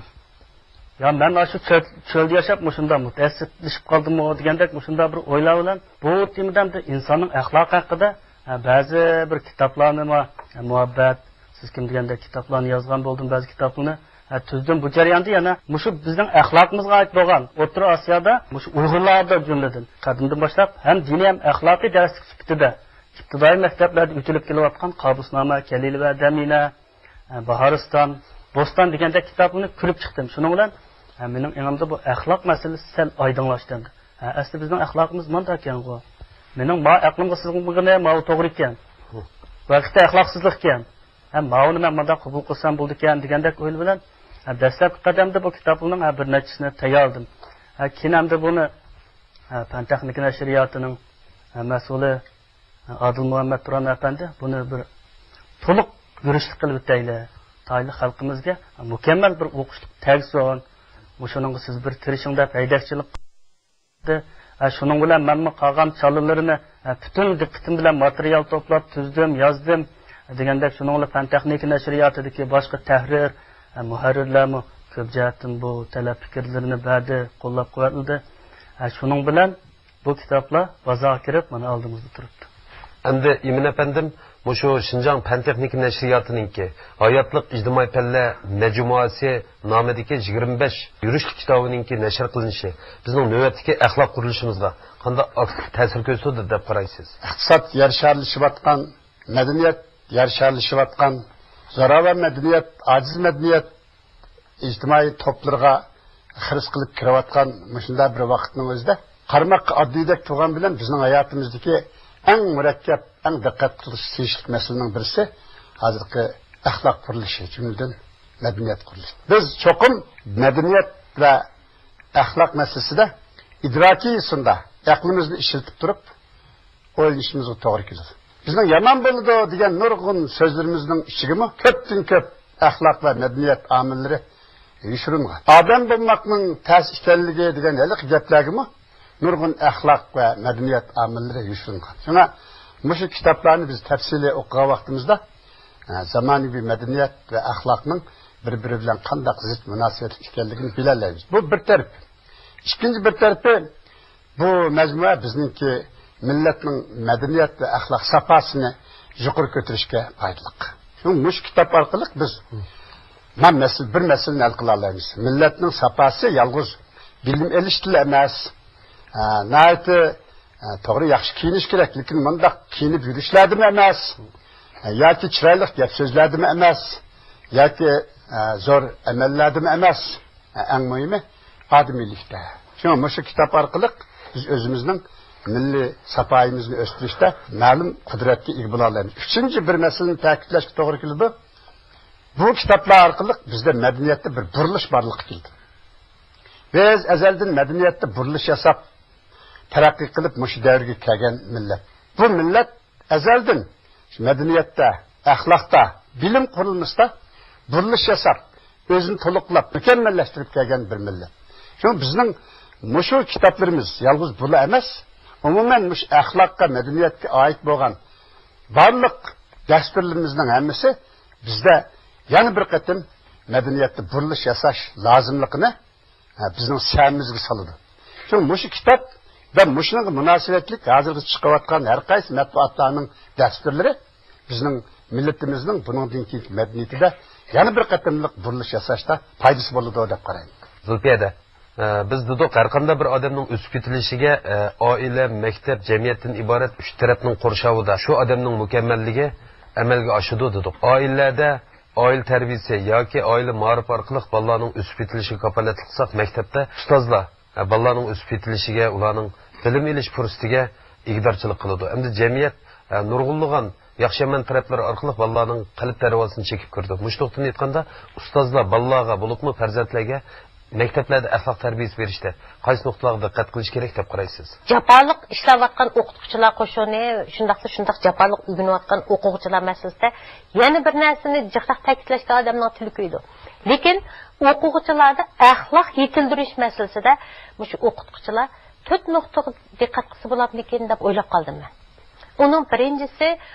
يا مەن ئاشۇ چۆل-، چۆلدە ياشاپ مۇشۇنداق مۇتەئەسسىپلىشىپ قالدىممۇ دېگەندەك مۇشۇنداق بىر ئويلار بىلەن بۇ تېمىدا ئەمدى ئىنساننىڭ ئەخلاقى ھەققىدە، ھە، بەزى بىر كىتابلارنى ما-، ھە، مۇھەببەت، سىز كىم دېگەندەك كىتابلارنى يازغان بولدۇم، بەزى كىتابلارنى، ھە، تۈزدۈم. بۇ جەرياندا يەنە مۇشۇ بىزنىڭ ئەخلاقىمىزغا ئائىت بولغان ئوتتۇرا ئاسىيادا، مۇشۇ ئۇيغۇرلاردا جۈملىدىن قەدىمدىن باشلاپ ھەم دىنىي ھەم ئەخلاقىي دەرسلىك سۈپىتىدە ئىپتىدائىي مەكتەپلەردە ئۆتۈلۈپ كېلىۋاتقان قابۇسنامە، كەلىلە ۋە دەمىنە، باھارىستان، بوستان دېگەندەك كىتابلارنى كۆرۈپ چىقتىم. شۇنىڭ بىلەن، ھە، مېنىڭ ئېڭىمدا بۇ ئەخلاق مەسىلىسى سەل ئايدىڭلاشتى ئەمدى. ھە، ئەسلى بىزنىڭ ئەخلاقىمىز مانداكەنغۇ. مېنىڭ ما ئەقلىمگە سىغمىغىنى ماۋۇ توغرا ئىكەن. بۇ ھەقىقەتەن ئەخلاقسىزلىق ئىكەن. ھە، ماۋۇنى مەن مانداق قوبۇل قىلسام بولىدىكەن دېگەندەك ئويلار بىلەن، ھە، دەسلەپكى قەدەمدە بۇ كىتابلارنىڭ، ھە، بىر نەچچىسىنى تەييارلىدىم. ھە، كېيىن ئەمدى بۇنى، ھە، پەن تېخنىكا نەشرىياتىنىڭ، ھە، مەسئۇلى ئادىل مۇھەممەت تۇران ئەپەندى بۇنى بىر تولۇق يۈرۈشلۈك قىلىپ ئۆتەيلى. تايلىق خەلقىمىزگە مۇكەممەل بىر ئوقۇشلۇق تەگسۇن. مۇشۇنىڭغا سىز بىر تىرىشىڭ دەپ ھەيدەكچىلىك قىلدى. ھە، شۇنىڭ بىلەن مەنمۇ قالغان چالىلىرىنى، ھە، پۈتۈن دىققىتىم بىلەن ماتېرىيال توپلاپ، تۈزدۈم، يازدىم. دېگەندەك، شۇنىڭ بىلەن پەن تېخنىكا نەشرىياتىدىكى باشقا تەھرىر، ھە، مۇھەررىرلەرمۇ كۆپ جەھەتتىن بۇ تەلەپ پىكىرلىرىنى بەردى، قوللاپ قۇۋۋەتلىدى. ھە، شۇنىڭ بىلەن بۇ كىتابلار بازارغا كىرىپ، مانا ئالدىمىزدا تۇرۇپتۇ. ئەمدى ئىمىن ئەپەندىم، مۇشۇ شىنجاڭ پەن تېخنىكا نەشرىياتىنىڭكى ھاياتلىق ئىجتىمائىي پەنلەر مەجمۇئەسى نامىدىكى يىگىرمە بەش يۈرۈشلۈك كىتابىنىڭكى نەشر قىلىنىشى بىزنىڭ نۆۋەتتىكى ئەخلاق قۇرۇلۇشىمىزغا قانداق ئاكتىپ تەسىر كۆرسىتىدۇ دەپ قارايسىز؟ ئىقتىساد يەر شارلىشىۋاتقان، مەدەنىيەت يەر شارلىشىۋاتقان، زوراۋان مەدەنىيەت، ئاجىز مەدەنىيەت، ئىجتىمائىي توپلىرىغا خىرىس قىلىپ كىرىۋاتقان مۇشۇنداق بىر ۋاقىتنىڭ ئۆزىدە، قارىماققا ئاددىيدەك تۇرغان بىلەن، بىزنىڭ ھاياتىمىزدىكى ئەڭ مۇرەككەپ، ئەڭ دىققەت قىلىش تېگىشلىك مەسىلىنىڭ بىرسى ھازىرقى ئەخلاق قۇرۇلۇشى، جۈملىدىن مەدەنىيەت قۇرۇلۇشى. بىز چوقۇم مەدەنىيەت ۋە ئەخلاق مەسىلىسىدە ئىدراكىي ئۇسۇلدا ئەقلىمىزنى ئىشلىتىپ تۇرۇپ، ئويلىنىشىمىزغا توغرا كېلىدۇ. بىزنىڭ يامان بولىدۇ دېگەن نۇرغۇن سۆزلىرىمىزنىڭ ئىچىگىمۇ كۆپتىن كۆپ ئەخلاق ۋە مەدەنىيەت ئامىللىرى يوشۇرۇنغان. ئادەم بولماقنىڭ تەس ئىكەنلىكى دېگەن ھېلىقى گەپلەرگىمۇ نۇرغۇن ئەخلاق ۋە مەدەنىيەت ئامىللىرى يوشۇرۇنغان. شۇڭا مۇشۇ كىتابلارنى بىز تەپسىلىي ئوقۇغان ۋاقتىمىزدا، ئە، زامانىۋى مەدەنىيەت ۋە ئەخلاقنىڭ بىر-بىرى بىلەن قانداق زىچ مۇناسىۋەتلىك ئىكەنلىكىنى بىلەلەيمىز. بۇ بىر تەرىپى. ئىككىنچى بىر تەرىپى، بۇ مەجمۇئە بىزنىڭكى مىللەتنىڭ مەدەنىيەت ۋە ئەخلاق ساپاسىنى يۇقىرى كۆتۈرۈشكە پايدىلىق. شۇڭا مۇشۇ كىتاب ئارقىلىق بىز مانا مەسىلە، بىر مەسىلىنى ھەل قىلالايمىز. مىللەتنىڭ ساپاسى يالغۇز بىلىم ئېلىشتىلا ئەمەس، ئە، ناھايىتى، ئە، توغرا، ياخشى كىيىنىش كېرەك، لېكىن مۇنداق كىيىنىپ يۈرۈشلەردىمۇ ئەمەس، ئە، ياكى چىرايلىق گەپ سۆزلەردىمۇ ئەمەس، ياكى، ئە، زور ئەمەللەردىمۇ ئەمەس. ئە، ئەڭ مۇھىمى ئادىمىيلىكتە. شۇڭا مۇشۇ كىتاب ئارقىلىق بىز ئۆزىمىزنىڭ مىللىي ساپايىمىزنى ئۆستۈرۈشتە مەلۇم قۇدرەتكە ئىگە بولالايمىز. ئۈچىنچى بىر مەسىلىنى تەكىتلەشكە توغرا كېلىدۇ. بۇ كىتابلار ئارقىلىق بىزدە مەدەنىيەتتە بىر بۇرۇلۇش بارلىققا كېلىدۇ. بىز ئەزەلدىن مەدەنىيەتتە بۇرۇلۇش ياساپ، تەرەققىي قىلىپ، مۇشۇ دەۋرگە كەلگەن مىللەت. بۇ مىللەت ئەزەلدىن مەدەنىيەتتە، ئەخلاقتا، بىلىم قۇرۇلمىسىدا بۇرۇلۇش ياساپ، ئۆزىنى تولۇقلاپ، مۇكەممەللەشتۈرۈپ كەلگەن بىر مىللەت. شۇڭا بىزنىڭ مۇشۇ كىتابلىرىمىز يالغۇز بۇلا ئەمەس، ئومۇمەن مۇشۇ ئەخلاققا، مەدەنىيەتكە ئائىت بولغان بارلىق دەستۇرلىرىمىزنىڭ ھەممىسى بىزدە يەنە بىر قېتىم مەدەنىيەتتە بۇرۇلۇش ياساش لازىملىقىنى، ھە، بىزنىڭ سەمىمىزگە سالىدۇ. شۇڭا مۇشۇ كىتاب ۋە مۇشۇنىڭغا مۇناسىۋەتلىك ھازىرغىچە چىقىۋاتقان ھەر قايسى مەتبۇئاتلارنىڭ دەستۇرلىرى بىزنىڭ مىللىتىمىزنىڭ بۇنىڭدىن كېيىنكى مەدەنىيىتىدە يەنە بىر قېتىملىق بۇرۇلۇش ياساشتا پايدىسى بولىدۇ دەپ قارايمەن. زۇلپىيە ھەدە، ئە، بىز دېدۇق، ھەر قانداق بىر ئادەمنىڭ ئۆسۈپ يېتىلىشىگە، ئە، ئائىلە، مەكتەپ، جەمئىيەتتىن ئىبارەت ئۈچ تەرەپنىڭ قورشاۋىدا شۇ ئادەمنىڭ مۇكەممەللىكى ئەمەلگە ئاشىدۇ دېدۇق. ئائىلىلەردە ئائىلە تەربىيىسى ياكى ئائىلە مائارىپى ئارقىلىق بالىلارنىڭ ئۆسۈپ يېتىلىشىگە كاپالەتلىك قىلساق، مەكتەپتە ئۇستازلار، ھە، بالىلارنىڭ ئۆسۈپ يېتىلىشىگە، ئۇلارنىڭ بىلىم ئېلىش پۇرسىتىگە ئىگىدارچىلىق قىلىدۇ. ئەمدى جەمئىيەت، ھە، نۇرغۇنلىغان ياخشى يامان تەرەپلىرى ئارقىلىق بالىلارنىڭ قەلب دەرۋازىسىنى چېكىپ كىرىدۇ. مۇشۇ نۇقتىدىن ئېيتقاندا، ئۇستازلار بالىلارغا، بولۇپمۇ پەرزەنتلەرگە مەكتەپلەردە ئەخلاق تەربىيىسى بېرىشتە قايسى نۇقتىلارغا دىققەت قىلىش كېرەك دەپ قارايسىز؟ جاپالىق ئىشلەۋاتقان ئوقۇتقۇچىلار قوشۇنى، شۇنداقلا شۇنداق جاپالىق ئۆگىنىۋاتقان ئوقۇغۇچىلار مەسىلىسىدە يەنە بىر نەرسىنى جىقراق تەكىتلەشكە ئادەمنىڭ تىلى كۆيىدۇ. لېكىن ئوقۇغۇچىلاردا ئەخلاق يېتىلدۈرۈش مەسىلىسىدە مۇشۇ ئوقۇتقۇچىلار تۆت نۇقتىغا دىققەت قىلسا بولامدىكىن دەپ ئويلاپ قالدىم مەن. ئۇنىڭ بىرىنچىسى،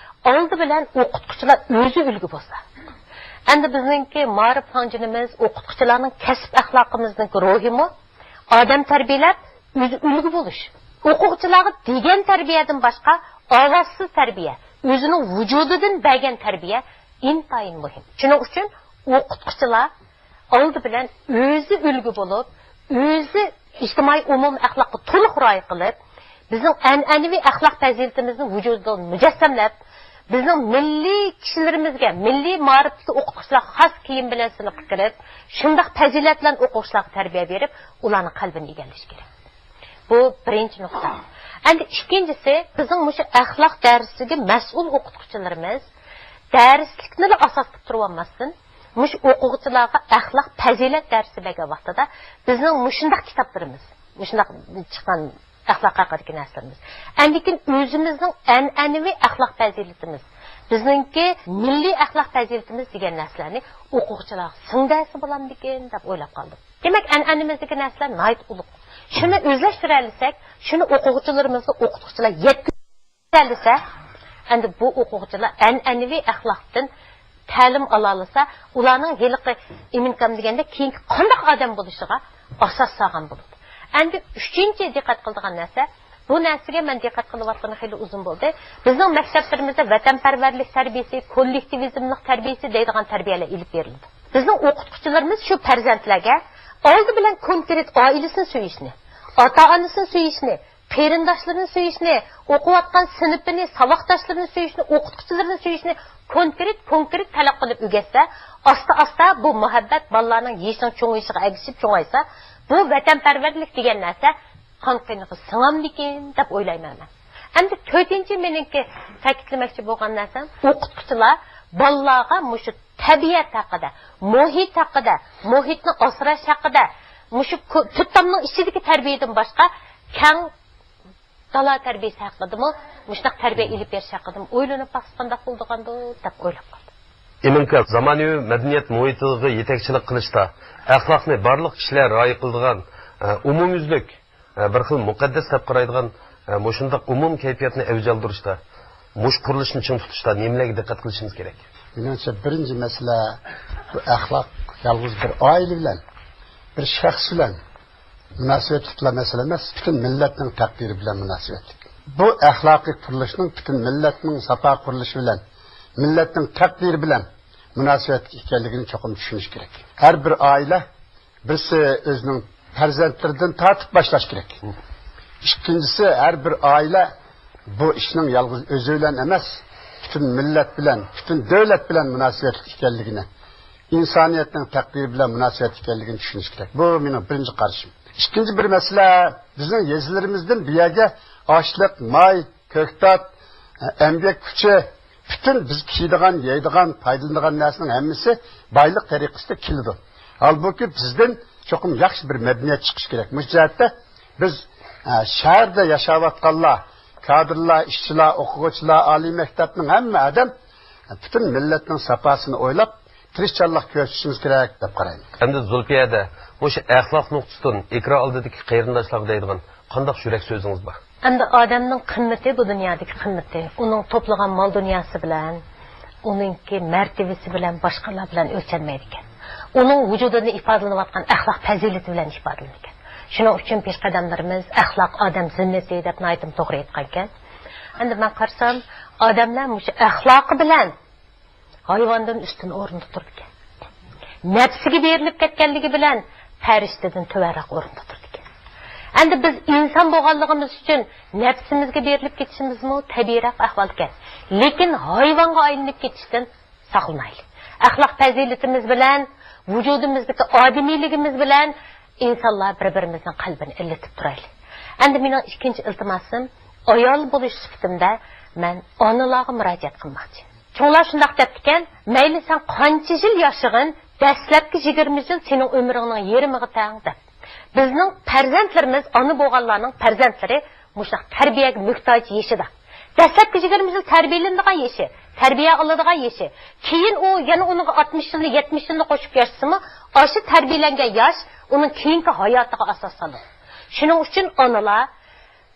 ئالدى بىلەن ئوقۇتقۇچىلار ئۆزى ئۈلگە بولسا. ئەمدى بىزنىڭكى مائارىپ فاڭجېنىمىز، ئوقۇتقۇچىلارنىڭ كەسىپ ئەخلاقىمىزنىڭكى روھىمۇ ئادەم تەربىيەلەپ، ئۆزى ئۈلگە بولۇش. ئوقۇغۇچىلارغا دېگەن تەربىيەدىن باشقا ئاۋازسىز تەربىيە، ئۆزىنىڭ ۋۇجۇدىدىن بەرگەن تەربىيە ئىنتايىن مۇھىم. شۇنىڭ ئۈچۈن ئوقۇتقۇچىلار ئالدى بىلەن ئۆزى ئۈلگە بولۇپ، ئۆزى ئىجتىمائىي ئومۇمىي ئەخلاققا تولۇق رىئايە قىلىپ، بىزنىڭ ئەنئەنىۋى ئەخلاق پەزىلىتىمىزنى ۋۇجۇدىدا مۇجەسسەملەپ، بىزنىڭ مىللىي كىشىلىرىمىزگە، مىللىي مائارىپتىكى ئوقۇتقۇچىلارغا خاس كىيىم بىلەن سىنىپقا كىرىپ، شۇنداق پەزىلەت بىلەن ئوقۇغۇچىلارغا تەربىيە بېرىپ، ئۇلارنىڭ قەلبىنى ئىگىلىشى كېرەك. بۇ بىرىنچى نۇقتا. ئەمدى ئىككىنچىسى، بىزنىڭ مۇشۇ ئەخلاق دەرسىگە مەسئۇل ئوقۇتقۇچىلىرىمىز دەرسلىكنىلا ئاساس قىلىپ تۇرۇۋالماستىن، مۇشۇ ئوقۇغۇچىلارغا ئەخلاق پەزىلەت دەرسى بەرگەن ۋاقتىدا بىزنىڭ مۇشۇنداق كىتابلىرىمىز، مۇشۇنداق چىققان ئەخلاق ھەققىدىكى نەرسىلىرىمىز. ئەندىكىن ئۆزىمىزنىڭ ئەنئەنىۋى ئەخلاق پەزىلىتىمىز، بىزنىڭكى مىللىي ئەخلاق پەزىلىتىمىز دېگەن نەرسىلەرنى ئوقۇغۇچىلارغا سىڭدۈرسە بولامدىكىن دەپ ئويلاپ قالدىم. دېمەك، ئەنئەنىمىزدىكى نەرسىلەر ناھايىتى ئۇلۇغ. شۇنى ئۆزلەشتۈرەلىسەك، شۇنى ئوقۇغۇچىلىرىمىزغا ئوقۇتقۇچىلار يەتكۈزەلىسە، ئەمدى بۇ ئوقۇغۇچىلار ئەنئەنىۋى ئەخلاقتىن تەلىم ئالالىسا، ئۇلارنىڭ ھېلىقى ئىمىنكام دېگەندە كېيىنكى قانداق ئادەم بولۇشىغا ئاساس سالغان بولىدۇ. ئەمدى ئۈچىنچى دىققەت قىلىدىغان نەرسە، بۇ نەرسىگە مەن دىققەت قىلىۋاتقىنى خېلى ئۇزۇن بولدى. بىزنىڭ مەكتەپلىرىمىزدە ۋەتەنپەرۋەرلىك تەربىيىسى، كوللېكتىۋىزملىق تەربىيىسى دەيدىغان تەربىيەلەر ئېلىپ بېرىلىدۇ. بىزنىڭ ئوقۇتقۇچىلىرىمىز شۇ پەرزەنتلەرگە ئالدى بىلەن كونكرېت ئائىلىسىنى سۆيۈشنى، ئاتا-ئانىسىنى سۆيۈشنى، قېرىنداشلىرىنى سۆيۈشنى، ئوقۇۋاتقان سىنىپىنى، ساۋاقداشلىرىنى سۆيۈشنى، ئوقۇتقۇچىلىرىنى سۆيۈشنى كونكرېت، كونكرېت تەلەپ قىلىپ ئۆگەتسە، ئاستا-ئاستا بۇ مۇھەببەت بالىلارنىڭ يېشىنىڭ چوڭىيىشىغا ئەگىشىپ چوڭايسا، بۇ ۋەتەنپەرۋەرلىك دېگەن نەرسە قان قېنىغا سىڭامدىكىن دەپ ئويلايمەن مەن. ئەمدى تۆتىنچى مېنىڭكى تەكىتلىمەكچى بولغان نەرسەم، ئوقۇتقۇچىلار بالىلارغا مۇشۇ تەبىئەت ھەققىدە، مۇھىت ھەققىدە، مۇھىتنى ئاسراش ھەققىدە، مۇشۇ كو-، تۆت تامنىڭ ئىچىدىكى تەربىيەدىن باشقا كەڭ دالا تەربىيەسى ھەققىدىمۇ، مۇشۇنداق تەربىيە ئېلىپ بېرىش ھەققىدىمۇ ئويلىنىپ باقسا قانداق بولىدىغاندۇ دەپ ئويلاپ قالدىم. ئىمىنكا، زامانىۋى مەدەنىيەت مۇھىتىغا يېتەكچىلىك قىلىشتا، ئەخلاقنى بارلىق كىشىلەر رىئايە قىلىدىغان، ئە، ئومۇميۈزلۈك، ئە، بىر خىل مۇقەددەس دەپ قارايدىغان، ئە، مۇشۇنداق ئومۇمىي كەيپىياتنى ئەۋج ئالدۇرۇشتا مۇشۇ قۇرۇلۇشنى چىڭ تۇتۇشتا نېمىلەرگە دىققەت قىلىشىمىز كېرەك؟ مېنىڭچە، بىرىنچى مەسىلە، بۇ ئەخلاق يالغۇز بىر ئائىلە بىلەن، بىر شەخس بىلەن مۇناسىۋەتلىكلا مەسىلە ئەمەس، پۈتۈن مىللەتنىڭ تەقدىرى بىلەن مۇناسىۋەتلىك. بۇ ئەخلاقىي قۇرۇلۇشنىڭ پۈتۈن مىللەتنىڭ ساپا قۇرۇلۇشى بىلەن، مىللەتنىڭ تەقدىرى بىلەن مۇناسىۋەتلىك ئىكەنلىكىنى چوقۇم چۈشىنىش كېرەك. ھەر بىر ئائىلە بىرسى ئۆزىنىڭ پەرزەنتلىرىدىن تارتىپ باشلاش كېرەك. ئىككىنچىسى، ھەر بىر ئائىلە بۇ ئىشنىڭ يالغۇز ئۆزى بىلەن ئەمەس، پۈتۈن مىللەت بىلەن، پۈتۈن دۆلەت بىلەن مۇناسىۋەتلىك ئىكەنلىكىنى، ئىنسانىيەتنىڭ تەقدىرى بىلەن مۇناسىۋەتلىك ئىكەنلىكىنى چۈشىنىش كېرەك. بۇ مېنىڭ بىرىنچى قارىشىم. ئىككىنچى بىر مەسىلە، بىزنىڭ يېزىلىرىمىزدىن بۇ يەرگە ئاشلىق، ماي، كۆكتات، ئەمگەك كۈچى، پۈتۈن بىز كىيىدىغان، يەيدىغان، پايدىلىنىدىغان نەرسىنىڭ ھەممىسى بايلىق تەرىقىسىدە كېلىدۇ. ھالبۇكى، بىزدىن چوقۇم ياخشى بىر مەدەنىيەت چىقىشى كېرەك. مۇشۇ جەھەتتە بىز، ئە، شەھەردە ياشاۋاتقانلار، كادىرلار، ئىشچىلار، ئوقۇغۇچىلار، ئالىي مەكتەپنىڭ ھەممە ئادەم، ئە، پۈتۈن مىللەتنىڭ ساپاسىنى ئويلاپ، تىرىشچانلىق كۆرسىتىشىمىز كېرەك دەپ قارايمەن. ئەمدى زۇلپىيەدە مۇشۇ ئەخلاق نۇقتىسىدىن ئېكران ئالدىدىكى قېرىنداشلارغا دەيدىغان قانداق يۈرەك سۆزىڭىز بار؟ ئەمدى ئادەمنىڭ قىممىتى، بۇ دۇنيادىكى قىممىتى، ئۇنىڭ توپلىغان مال-دۇنياسى بىلەن، ئۇنىڭكى مەرتىۋىسى بىلەن، باشقىلار بىلەن ئۆلچەنمەيدىكەن. ئۇنىڭ ۋۇجۇدىدا ئىپادىلىنىۋاتقان ئەخلاق پەزىلىتى بىلەن ئىپادىلىنىدىكەن. شۇنىڭ ئۈچۈن پېشقەدەملىرىمىز «ئەخلاق ئادەم زىننىتى» دەپ ناھايىتى توغرا ئېيتقانكەن. ئەمدى مەن قارىسام، ئادەملەر مۇشۇ ئەخلاقى بىلەن ھايۋاندىن ئۈستۈن ئورۇندا تۇرىدىكەن. نەپسىگە بېرىلىپ كەتكەنلىكى بىلەن پەرىشتىدىن تۆۋەنرەك ئورۇندا تۇرىدىكەن. ئەمدى بىز ئىنسان بولغانلىقىمىز ئۈچۈن نەپسىمىزگە بېرىلىپ كېتىشىمىزمۇ تەبىئىيرەك ئەھۋالكەن. لېكىن ھايۋانغا ئايلىنىپ كېتىشتىن ساقلىنايلى. ئەخلاق پەزىلىتىمىز بىلەن، ۋۇجۇدىمىزدىكى ئادىمىيلىكىمىز بىلەن ئىنسانلار بىر-بىرىمىزنىڭ قەلبىنى ئىللىتىپ تۇرايلى. ئەمدى مېنىڭ ئىككىنچى ئىلتىماسىم، ئايال بولۇش سۈپىتىمدە مەن ئانىلارغا مۇراجىئەت قىلماقچى. چوڭلار شۇنداق دەپتىكەن، «مەيلى سەن قانچە يىل ياشىغىن، دەسلەپكى يىگىرمە يىل سېنىڭ ئۆمرۈڭنىڭ يېرىمىغا تەڭ» دەپ. بىزنىڭ پەرزەنتلىرىمىز، ئانا بولغانلارنىڭ پەرزەنتلىرى مۇشۇنداق تەربىيەگە موھتاج يېشىدا. دەسلەپكى يىگىرمە يىل تەربىيەلىنىدىغان يېشى، تەربىيە ئالىدىغان يېشى. كېيىن ئۇ يەنە ئۇنىڭغا ئاتمىش يىلنى، يەتمىش يىلنى قوشۇپ ياشىسىمۇ، ئاشۇ تەربىيەلەنگەن ياش ئۇنىڭ كېيىنكى ھاياتىغا ئاساس سالىدۇ. شۇنىڭ ئۈچۈن ئانىلار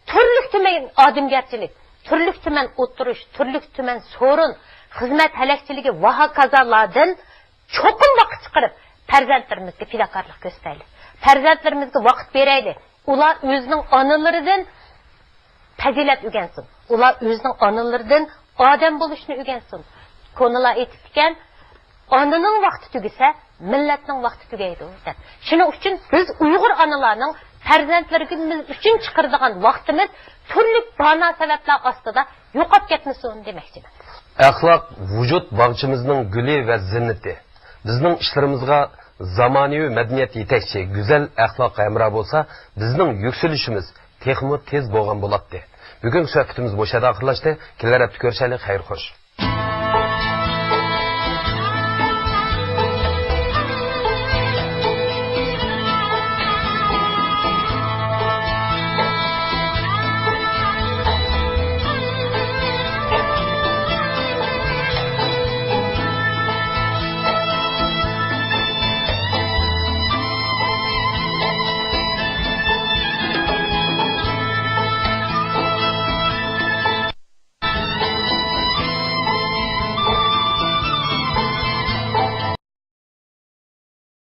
تۈرلۈك تۈمەن ئادەمگەرچىلىك، تۈرلۈك تۈمەن ئولتۇرۇش، تۈرلۈك تۈمەن سورۇن، خىزمەت ھەلەكچىلىكى ۋە ھاكازالاردىن چوقۇم ۋاقىت چىقىرىپ، پەرزەنتلىرىمىزگە پىداكارلىق كۆرسىتەيلى. پەرزەنتلىرىمىزگە ۋاقىت بېرەيلى. ئۇلار ئۆزىنىڭ ئانىلىرىدىن پەزىلەت ئۆگەنسۇن. ئۇلار ئۆزىنىڭ ئانىلىرىدىن ئادەم بولۇشنى ئۆگەنسۇن. كونىلار ئېيتىپتىكەن، «ئانىنىڭ ۋاقتى تۈگىسە، مىللەتنىڭ ۋاقتى تۈگەيدۇ» دەپ. شۇنىڭ ئۈچۈن بىز ئۇيغۇر ئانىلارنىڭ پەرزەنتلىرىمىز ئۈچۈن چىقىرىدىغان ۋاقتىمىز تۈرلۈك بانا سەۋەبلەر ئاستىدا يوقاپ كەتمىسۇن دېمەكچىمەن. ئەخلاق ۋۇجۇد باغچىمىزنىڭ گۈلى ۋە زىننىتى. بىزنىڭ ئىشلىرىمىزغا زامانىۋى مەدەنىيەت يېتەكچى، گۈزەل ئەخلاق ھەمراھ بولسا، بىزنىڭ يۈكسىلىشىمىز تېخىمۇ تېز بولغان بولاتتى. بۈگۈنكى سۆھبىتىمىز مۇشۇ يەردە ئاخىرلاشتى. كېلەر ھەپتە كۆرۈشەيلى. خەير خوش.